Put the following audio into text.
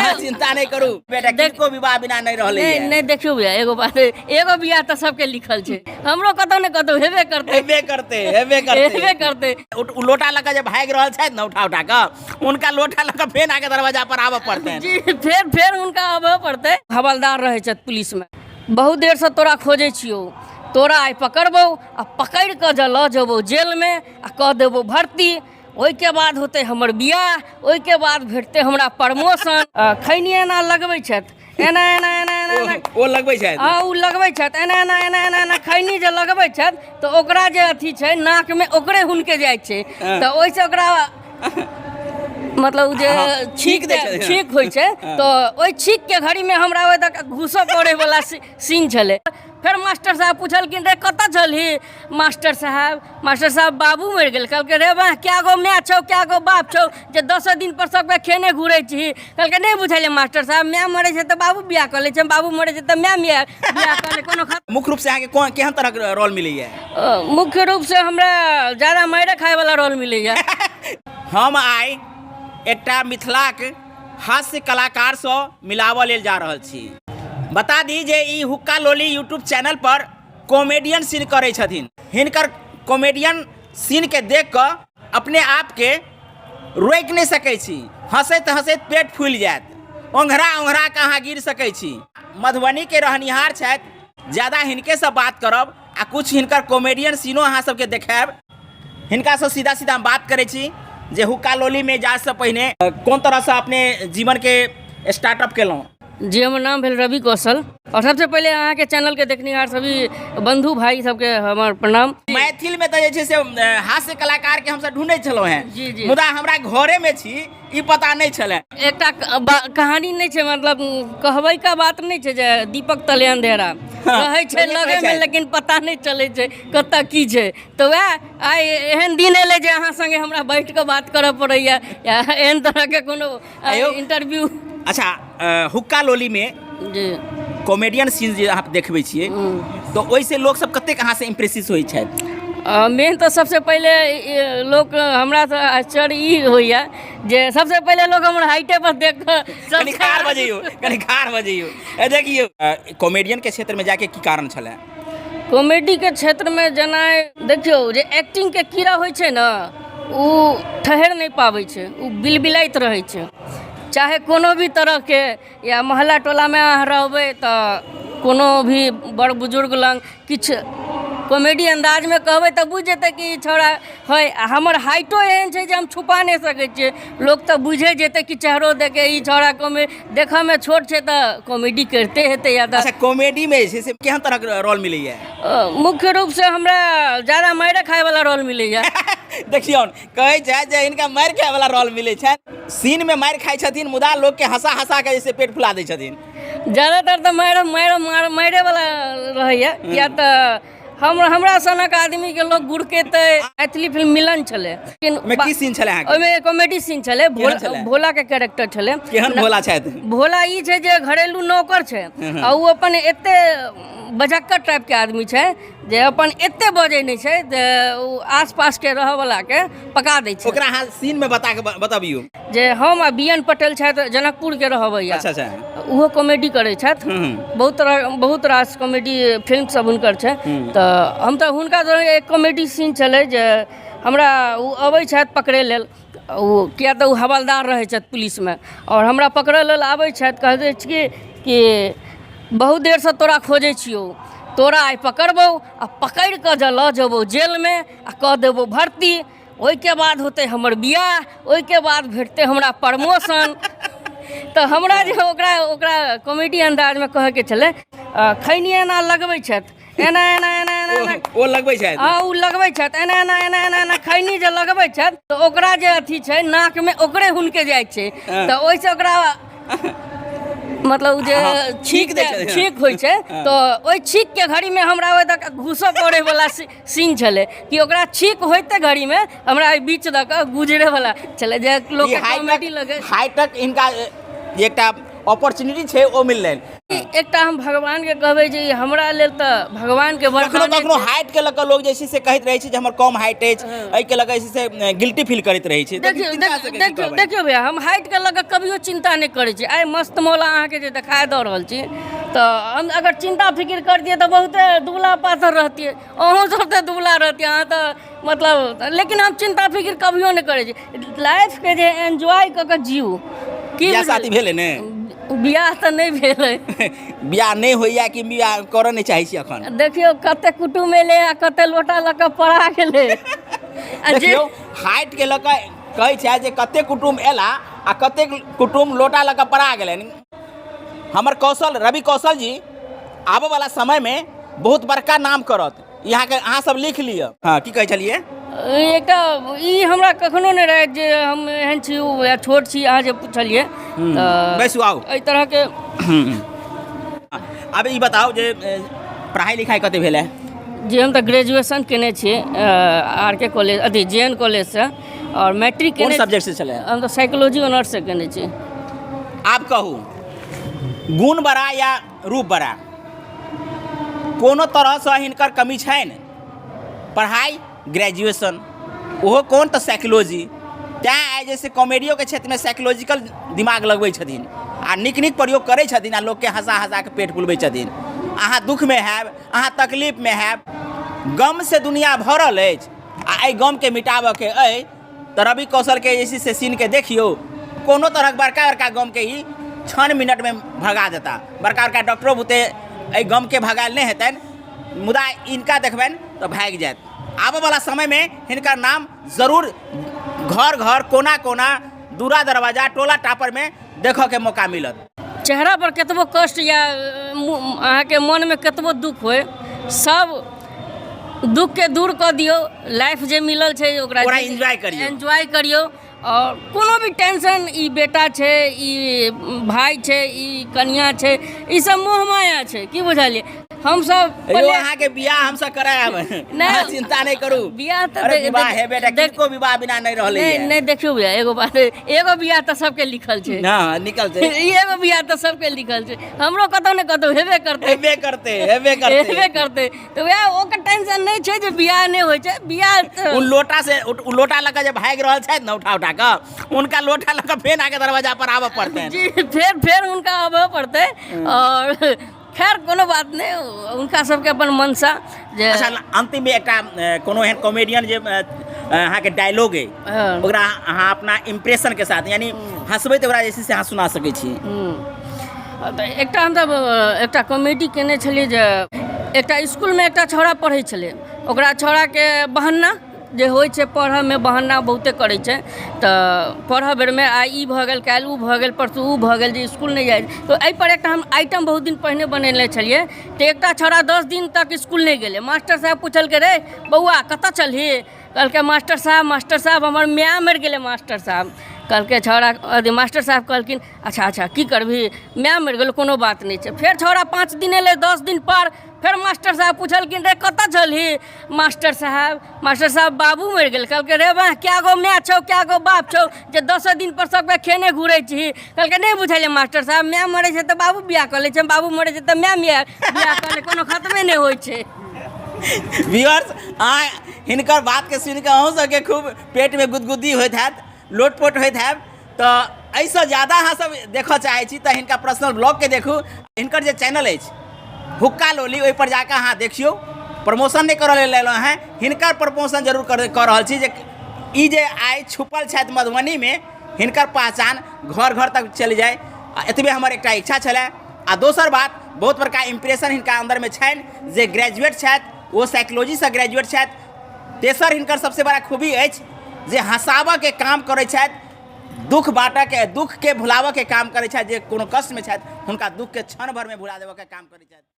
अहाँ चिंता नहि करू बेटा, किनको विवाह बिना नहि रहलै। नहि नहि, देखियौ भैया, एगो बात, एगो बियाह तऽ सबके लिखल छै, हमरो कतौ ने कतौ हेबे करतै। हेबे करतै, हेबे करतै, हेबे करतै। ओ लोटा लऽ कऽ जे भागि रहल छथि ने उठा उठा कऽ, हुनका लोटा लऽ कऽ फेर आके दरवाजा पर आबऽ पड़तनि। जी, फेर हुनका आबऽ पड़तै। हवलदार रहै छथि पुलिसमे। बहुत देरसँ तोरा खोजै छियौ, तोरा आइ पकड़बौ आ पकड़ि कऽ जे लऽ जेबौ जेलमे आ कऽ देबौ भर्ती, ओहिके बाद होतै हमर बियाह, ओहिके बाद भेटतै हमरा प्रमोशन। खैनी एना लगबै छथि, एना एना एना एना एना। ओ लगबै छथि? हँ, ओ लगबै छथि एना एना एना एना एना। खैनी जे लगबै छथि तऽ ओकरा जे अथी छै नाकमे, ओकरे हुनके जाइ छै, तऽ ओहिसँ ओकरा मतलब जे छींक दै छै। छींक होइ छै, तऽ ओहि छींकके घड़ीमे हमरा ओहि तक घुसऽ पड़ैवला सीन छलै। फेर मास्टर साहब पुछलखिन, रे कतऽ छलही? मास्टर साहब, मास्टर साहब, बाबू मरि गेल। कहलकै, रे बा, कए गो माय छौ, कए गो बाप छौ जे दसो दिन पर सबके खेने घुरै छी? कहलकै, नहि बुझलियै मास्टर साहब, माय मरै छै तऽ बाबू बियाह कऽ लै छै, बाबू मरै छै तऽ माय बियाह कऽ लै कोनो खत। मुख्य रूप से अहाँके कोन केहन तरहक रोल मिलैया? मुख्य रूप से हमरा ज्यादा मारि खाय वाला रोल मिलैया। हम आइ एकटा मिथिलाक हास्य कलाकारसँ मिलाबऽ लेल जा रहल छी। बता दी जे ई हुक्का लोली यूट्यूब चैनल पर कॉमेडियन सीन करै छथिन। हिनकर कॉमेडियन सीनके देख कऽ अपने आपके रोकि नहि सकै छी, हँसैत हँसैत पेट फूलि जायत, ओंघरा ओंघरा कऽ अहाँ गिर सकै छी। मधुबनीके रहनिहार छथि। ज्यादा हिनकेसँ बात करब आ कुछ हिनकर कॉमेडियन सीनो अहाँ सबके देखायब। हिनकासँ सीधा सीधा हम बात करै छी जे हुक्का लोलीमे जाइसँ पहिने कोन तरहसँ अपने जीवनके स्टार्टअप केलहुँ। जी, हमर नाम भेल रवि कौशल और सबसे पहिले अहाँके चैनलके देखनिहार सभी बंधु भाई सबके हमर प्रणाम। मैथिलमे तऽ जे छै से हास्य कलाकारके हमसब ढूँढै छलहुँ हेँ। जी जी। मुदा हमरा घरेमे छी ई पता नहि छलै। एकटा कहानी नहि छै, मतलब कहबै का बात नहि छै जे दीपक तले अंधेरा रहै छै लगेमे, लेकिन पता नहि चलै छै कतऽ की छै। तऽ वएह आइ एहन दिन एलै जे अहाँ संगे हमरा बैठ कऽ बात करऽ पड़ैया या एहन तरहके कोनो इंटरव्यू। अच्छा, हुक्का लोलीमे जी कॉमेडियन सीन जे अहाँ देखबै छियै तऽ ओहिसँ लोकसब कतेक अहाँसँ इम्प्रेसिस होइ छथि? मेन तऽ सबसँ पहिले लोक हमरासँ आश्चर्य ई होइए जे सबसँ पहिले लोक हमर हाइटे पर देख कऽ। कनि खार बजैयौ, कनि खार बजैयौ। देखियौ, कॉमेडियनके क्षेत्रमे जाके की कारण छलै? कॉमेडीके क्षेत्रमे जेना देखियौ जे एक्टिंगके कीड़ा होइ छै ने, ओ ठहरि नहि पाबै छै, ओ बिलबिलाइत रहै छै। चाहे कोनो भी तरहके या मोहल्ला टोलामे अहाँ रहबै तऽ कोनो भी बड़ बुजुर्ग लग किछु कॉमेडी अन्दाजमे कहबै तऽ बुझि जेतै कि ई छौड़ा हइ। आ हमर हाइटो एहन छै जे हम छुपा नहि सकै छियै, लोक तऽ बुझि जेतै कि चेहरो देखिके ई छौड़ा देखऽमे छोट छै तऽ कॉमेडी करिते हेतै या तऽ। अच्छा, कॉमेडीमे जे छै से केहन तरहक रोल मिलैया? मुख्य रूपसँ हमरा ज्यादा मारि खायवला रोल मिलैया। देखियौ, कहै छथि जे हिनका मारि खायवला रोल मिलै छनि। सीनमे मारि खाइ छथिन मुदा लोकके हँसा हँसा कऽ जे से पेट फुला दै छथिन। ज्यादातर तऽ मारि मारि मार मारेवला रहैया, किया तऽ हम हमरा सनक आदमीके लोक गुड़केतै। मैथिली फिल्म मिलन छलै। ओहिमे की सीन छलै अहाँके? ओहिमे कॉमेडी सीन छलै। केहन छलै? भोलाके कैरेक्टर छलै। केहन भोला छथि? भोला ई छै जे घरेलू नौकर छै आ ओ अपन एते बजक्कर टाइपके आदमी छै जे अपन एते बजै नहि छै जे ओ आसपासके रहऽवलाके पका दै छै। ओकरा अहाँ सीनमे बता कऽ बतबियौ। जे हम आ बी एन पटेल छथि, जनकपुरके रहबैया। अच्छा अच्छा। ओहो कॉमेडी करै छथि, बहुत तरह बहुत रास कॉमेडी फिल्म सब हुनकर छै। तऽ हम तऽ हुनका एक कॉमेडी सीन छलै जे हमरा ओ अबै छथि पकड़ै लेल, ओ किया तऽ ओ हवलदार रहै छथि पुलिसमे, आओर हमरा पकड़ै लेल आबै छथि, कहै छै कि बहुत देरसँ तोरा खोजै छियौ, तोरा आइ पकड़बौ आ पकड़ि कऽ जे लऽ जेबौ जेलमे आ कऽ देबौ भर्ती, ओहिके बाद होतै हमर बियाह, ओहिके बाद भेटतै हमरा प्रमोशन। तऽ हमरा जे ओकरा ओकरा कॉमेडी अन्दाजमे कहैके छलै, खैनी एना लगबै छथि, एना एना एना एना एना। ओ लगबै छथि? हँ, ओ लगबै छथि एना एना एना एना एना। खैनी जे लगबै छथि तऽ ओकरा जे अथी छै नाकमे, ओकरे हुनके जाइ छै, तऽ ओहिसँ ओकरा मतलब जे छींक दै छै। छींक होइ छै, तऽ ओहि छींकके घड़ीमे हमरा ओहि दऽ घुसऽ पड़ैवला सीन छलै कि ओकरा छींक होइते घड़ीमे हमरा एहि बीच दऽ कऽ गुजरैवला छलै जे लोकके कॉमेडी लगै। हाईटेक हिनका एकटा अपॉर्चुनिटी छै ओ मिललनि। एकटा हम भगवानके कहबै जे ई हमरा लेल तऽ भगवानके कखनो वरदाने कखनो छै। हाइट के लऽ कऽ लोक जे छै से कहैत रहै छै जे हमर कम हाइट अछि, एहिके लऽ कऽ जे छै से गिल्टी फील करैत रहै छै। देखियौ देखियौ देखियौ भैया, हम हाइटके लऽ कऽ कभियो चिन्ता नहि करै छी। आइ मस्त मौला अहाँके जे देखा दऽ रहल छी, तऽ हम अगर चिन्ता फिकिर करतियै तऽ बहुते दुबला पातर रहतियै, अहूँ सब तऽ दुबला रहतियै अहाँ तऽ मतलब। लेकिन हम चिन्ता फिकिर कभियो नहि करै छी। लाइफके जे एन्जॉय कऽ कऽ जीउ की। बियाह शादी भेलै ने? बियाह तऽ नहि भेलै। बियाह नहि होइया कि बियाह करऽ नहि चाहै छी एखन? देखियौ, कते कुटुम एलै आ कते लोटा लऽ कऽ पड़ा गेलै आ जे देखियौ, हाइट के लऽ कऽ कहै छै जे कते कुटुम्ब एला आ कते कुटुम्ब लोटा लऽ कऽ पड़ा गेलनि। हमर कौशल, रवि कौशल जी आबऽ वाला समयमे बहुत बड़का नाम करत, यहाँके अहाँ सब लिख लिअ। हँ, की कहै छलियै? एकटा ई हमरा कखनो नहि रहै जे हम एहन छी या छोट छी। अहाँ जे पुछलियै तऽ बैसू, आउ। एहि तरहके। आब ई बताउ जे पढ़ाइ लिखाइ कते भेल है? जे हम तऽ ग्रेजुएशन केने छी आर के कॉलेज, अथी जे एन कॉलेजसँ, आओर मैट्रिक कोन केने। सब्जेक्ट से छलै? हम तऽ साइकोलॉजी ऑनर्ससँ केने छी। आब कहू, गुण बड़ा या रूप बड़ा? कोनो तरहसँ हिनकर कमी छनि? पढ़ाइ ग्रेजुएशन, ओहो कोन तऽ साइकोलॉजी। तैँ आइ जे से कॉमेडियोके क्षेत्रमे साइकोलॉजिकल दिमाग लगबै छथिन आ नीक नीक प्रयोग करै छथिन आ लोकके हँसा हँसा कऽ पेट फुलबै छथिन। अहाँ दुःखमे हैब, अहाँ तकलीफमे हैब, गमसँ दुनिया भरल अछि आ एहि गमके मिटाबऽके अइ तऽ रवि कौशलके जे छै से सीनके देखियौ। कोनो तरहक बड़का बड़का गमके ई क्षण मिनटमे भगा देता। बड़का बड़का डॉक्टरो बुते एहि गमके भगायल नहि हेतनि, मुदा हिनका देखबनि तऽ भागि जायत। आबऽवला समयमे हिनकर नाम जरूर घर घर, कोना कोना, दूरा दरवाजा, टोला टापरमे देखऽके मौका मिलत। चेहरा पर कतबो कष्ट या अहाँके मनमे कतबो दुःख होय, सब दुःखके दूर कऽ दियौ। लाइफ जे मिलल छै ओकरा ओकरा एन्जॉय करियौ। एन्जॉय करियौ आओर कोनो भी टेंशन, ई बेटा छै, ई भाय छै, ई कनिया छै, ई सब मोह माया छै, की बुझलियै? हमसब यौ, अहाँके बियाह हमसब करायब। नहि। अहाँ चिन्ता नहि करू। बियाह तऽ अरे विवाह हेबे टा, किनको विवाह बिना नहि रहलै। नहि नहि, देखियौ भैया, एगो बात, एगो बियाह तऽ सबके लिखल छै। हँ, निकल छै। ई एगो बियाह तऽ सबके लिखल छै, हमरो कतौ ने कतौ हेबे करतै। हेबे करतै, हेबे करतै। हेबे करतै, तऽ वएह ओकर टेंशन नहि छै जे बियाह नहि होइ छै। बियाह तऽ ओ लोटा से ओ लोटा लऽ कऽ जे भागि रहल छथि ने उठा उठा कऽ, हुनका लोटा लऽ कऽ फेर आके दरवाजा पर आबऽ पड़तनि। जी, फेर फेर हुनका आबऽ पड़तै। आओर खैर, कोनो बात नहि, हुनका सबके अपन मनसा जे। अच्छा, अंतिममे एकटा कोनो एहन कॉमेडियन जे अहाँके डायलॉग अइ, ओकरा अहाँ अपना इम्प्रेशन के साथ, यानी हँसबैत ओकरा जे छै से अहाँ सुना सकै छी। तऽ एकटा हमसब एकटा कॉमेडी केने छलियै जे एकटा इसकुलमे एकटा छौड़ा पढ़ै छलै। ओकरा छौड़ाके बहाना जे होइ छै, पढ़ऽमे बहाना बहुते करै छै, तऽ पढ़ऽ बेरमे आइ ई भऽ गेल, काल्हि ओ भऽ गेल, परसू ओ भऽ गेल जे इसकुल नहि जाइ। तऽ एहिपर एकटा हम आइटम बहुत दिन पहिने बनेने छलियै। तऽ एकटा छौड़ा 10 दिन तक इसकुल नहि गेलै। मास्टर साहेब पुछलकै, रे बौआ, कतऽ छलही? कहलकै, मास्टर साहब, मास्टर साहब, हमर माय मरि गेलै। मास्टर साहब कहलकै, छौड़ा अथी, मास्टर साहब कहलखिन, अच्छा अच्छा, की करबही, माय मरि गेलौ, कोनो बात नहि छै। फेर छौड़ा 5 दिन एलै। 10 दिन पर फेर मास्टर साहब पुछलखिन, रे, कतऽ छलही? मास्टर साहब, मास्टर साहब, बाबू मरि गेल। कहलकै, रे बा, कए गो माय छौ, कए गो बाप छौ जे दसो दिन पर सबके खेने घुरै छी? कहलकै, नहि बुझलियै मास्टर साहब, माय मरै छै तऽ बाबू बियाह कऽ लै छै, बाबू मरै छै तऽ माय बियाह कऽ लै, कोनो खतमे नहि होइ छै। व्यूअर्स, अहाँ हिनकर बातके सुनि कऽ अहूँ सबके खूब पेटमे गुदगुदी होइत हैत, लोटपोट होइत हैत। तऽ एहिसँ ज्यादा अहाँ सब देखऽ चाहै छी तऽ हिनका पर्सनल ब्लॉगके देखू। हिनकर जे चैनल अछि हुक्का लोली, ओहिपर जाकऽ अहाँ देखियौ। प्रमोशन नहि करऽ लेल एलहुँ हेँ, हिनकर प्रमोशन जरूर कऽ रहल छी जे ई जे आइ छुपल छथि मधुबनीमे, हिनकर पहचान घर घर तक चलि जाय, आ एतबे हमर एकटा इच्छा छलए। आ दोसर बात, बहुत बड़का इम्प्रेशन हिनका अन्दरमे छनि जे ग्रेजुएट छथि, ओ साइकोलॉजीसँ ग्रेजुएट छथि। तेसर हिनकर सबसँ बड़ा खूबी अछि जे हँसाबऽके काम करै छथि, दुख बाँटऽके, दुखके भुलाबऽके काम करै छथि। जे कोनो कष्टमे छथि, हुनका दुखके क्षण भरमे भुला देबऽके काम करै छथि।